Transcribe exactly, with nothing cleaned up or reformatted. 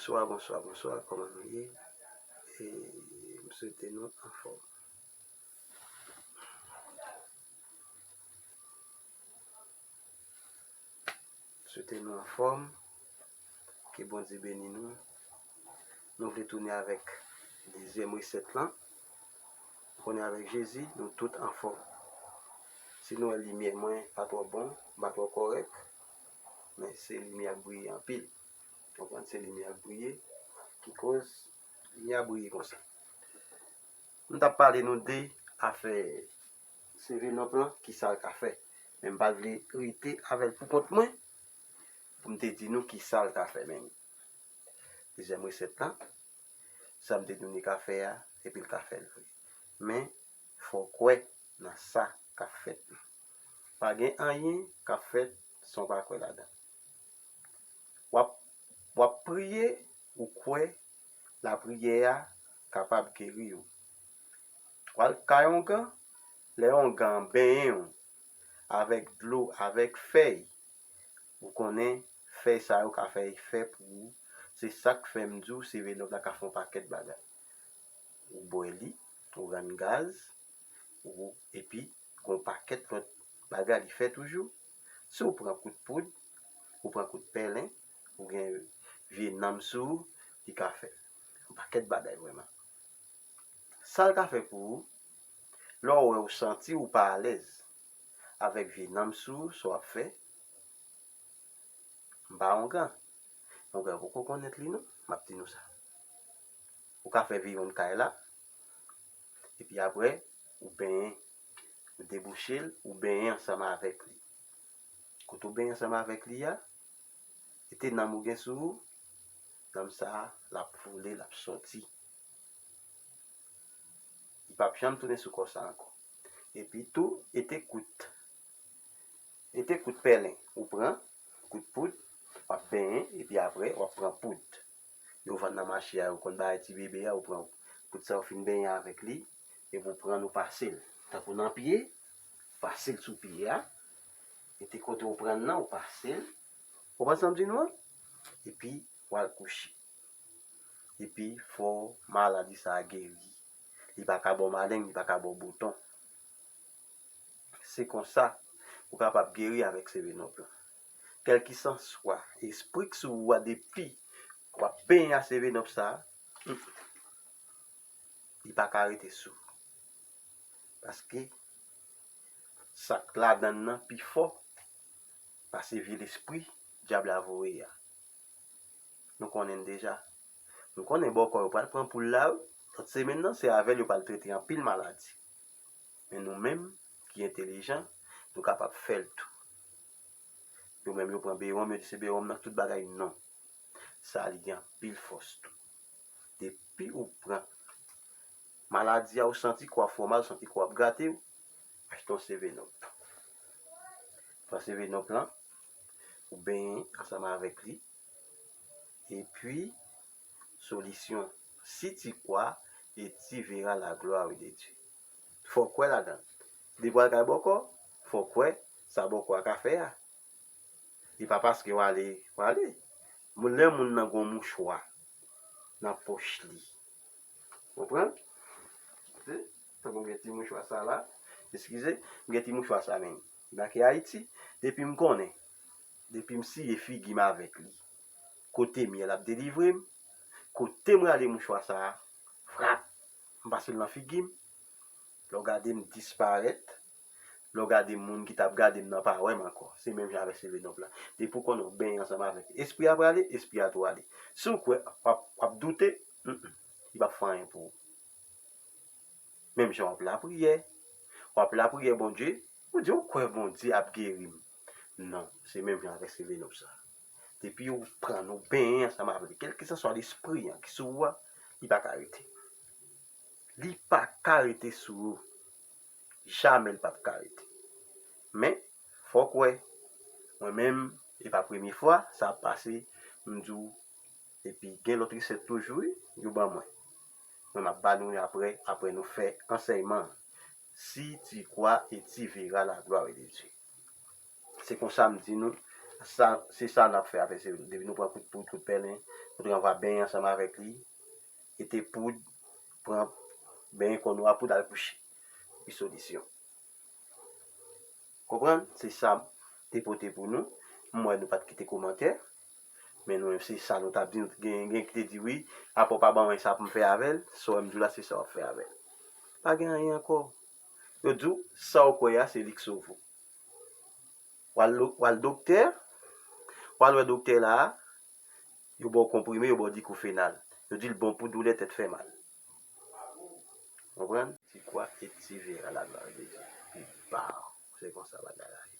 Bonswa, bonswa, bonswa, kòman nou ye? E m swete nou anfòm. Swete nou anfòm. Ke Bondye beni nou. Nou vle tounen avèk dezyèm resèt lan. Konnen avèk Jezi, nou tout anfòm. Si nou wè limyè mwen pa twò bon, pa twò kòrèk, men se limyè ap briye anpil. Konprann, se limyè ap briye ki koz limyè ap briye konsa. M t ap pale nou de afè Seven Up lan, ki sa l ka fè. Men m pa t vle rete avè l pou kont mwen pou m te di nou ki sa l ka fè menm. Dezyèm resèt lan, sa m te di nou li ka fè a, epi l ka fè l vre. Men, fò w kwè nan sa k ap fèt lan. Pa gen anyen k ap fèt san w pa kwè ladan l. W ap, w ap priye, ou kwè lapriyè a kapab geri w. W al kay ongan, lè ongan an benyen w avèk dlo, avèk fèy, ou konnen fèy sa yo ka fè efè pou ou. Se sa k fè m di w, Seven Up la ka fè yon pakèt bagay. Ou bwè li, ou rann gaz, ou, epi gon pakèt lòt bagay li fè toujou. Si w pran kout poud, ou pran kout pèlen, ou gen vye nanm sou ou, li ka fè yon pakèt bagay vrèman. Sa l ka fè pou ou, lè w wè w santi w pa alèz avèk vye nanm sou ou, sa w ap fè, m pa ongan. Ongan poko konnèt li non, m ap di nou sa. Ou ka fè vye yon kay la, epi apre, ou benyen, ou debouche l, ou benyen ansanm avèk li. Kote w benyen ansanm avèk li a, e te nanm ou gen sou ou, nanm sa a, l ap vole, l ap sòti. Li p ap janm tounen sou kò sa ankò. Epi tou, e te kout, e te kout pèlen. Ou pran kout poud, w ap benyen, epi apre, w ap pran poud. Yo vann nan mache a, yo konn bay ti bebe a, ou pran poud sa, ou fin benyen avèk li, epi ou pran l, ou pase l. Tankou nan pye, pase l sou pye a, e te kote ou pran l nan, ou pase l. Ou konprann sa m di nou an? Epi, w al kouche. Epi, fò maladi sa a geri. Li pa ka ba w maleng, li pa ka ba w bouton. Se konsa, ou kapab geri avèk Seven Up lan. Kèlkeswa espri k sou ou a, depi w ap benyen a Seven Up sa a, li pa ka rete sou ou. Paske sa k ladan l nan pi fò pase vye lespri dyab la voye a. Nou konnen l deja. Nou konnen bòkò yo pral pran poul la, wi. Lòt semèn nan, se avè l yo pral trete anpil maladi. Men nou menm ki entelijan, nou kapab fè l tou. Yo menm yo pran bewonm, yo di se bewonm nan tout bagay, non. Sa li gen anpil fòs tou. Depi ou pran maladi a, ou santi kò ap fè w mal, ou santi kò ap grate w, achte yon Seven Up. Pran Seven Up lan, ou benyen ansanm avèk li. Epi, solisyon, si tu crois et tu verras la gloire de Dieu. Fò w kwè ladan l. Depi w al kay bòkò, fò w kwè sa bòkò a ka fè a. Li pa paske w ale, w ale. Moun, lè moun nan gon mouchwa nan pòch li. Konprann? Se, tankou m gen ti mouchwa sa la. Eskize, m gen ti mouchwa sa menm. Debake Ayiti, depi m konnen, depi m siye figi m avèk li, kote myèl ap delivre m, kote m rale mouchwa sa a, frap, m pase l nan figi m. Lè w gade m disparèt, lè w gade m, moun ki t ap gade m nan pa wè m ankò. Se menm jan avèk Seven Up la. Depi w konnen w benyen ansanm avèk espri a prale, espri a tou ale. Si w kwè, w ap, w ap doute, mm, mm, li p ap fè anyen pou ou. Menm jan w ap lapriyè, w ap lapriyè Bondye, ou di w kwè Bondye ap geri m. Non, se menm jan avèk Seven Up sa. Depi w pran l, ou benyen ansanm avèk li, kèlkeswa lespri an ki sou ou a, li pa ka rete. Li pa ka rete sou ou. Jamè l p ap ka rete. Men, fò w kwè. Mwen menm, e pa premye fwa sa ap pase, m di w, epi gen lòt resèt toujou, wi, yo ban mwen. Mwen, m ap ba nou yo apre, apre nou fè ansèyman an. Si tu crois et tu verras la gloire de Dieu. Se konsa m di nou, Sa, se sa n ap fè avèk se depi nou pran kout poud, kout pèlen, nou te anva benyen ansanm avèk li, mete poud, pran benyen kò nou a poud al kouche. Pi solisyon. Konprann? Se sa m te pote pou nou. M wè nou pa t kite kòmantè. Men nou menm se sa nou t ap di. Gen, gen ki te di wi, apa w pa ban mwen sa pou m fè avè l. Sa w wè m di w la, se sa w ap fè avè l. Pa gen anyen ankò. Yo di w, sa w kwè a, se li k sove w. W al, w al doktè, w al wè doktè la a, yo ba w konprime, yo ba w diklofenal. Yo di l bon pou doulè tèt fè mal. Konprann? Ti kwa e ti vera la glwa de Dye. Pi ba w. Se konsa bagay la ye.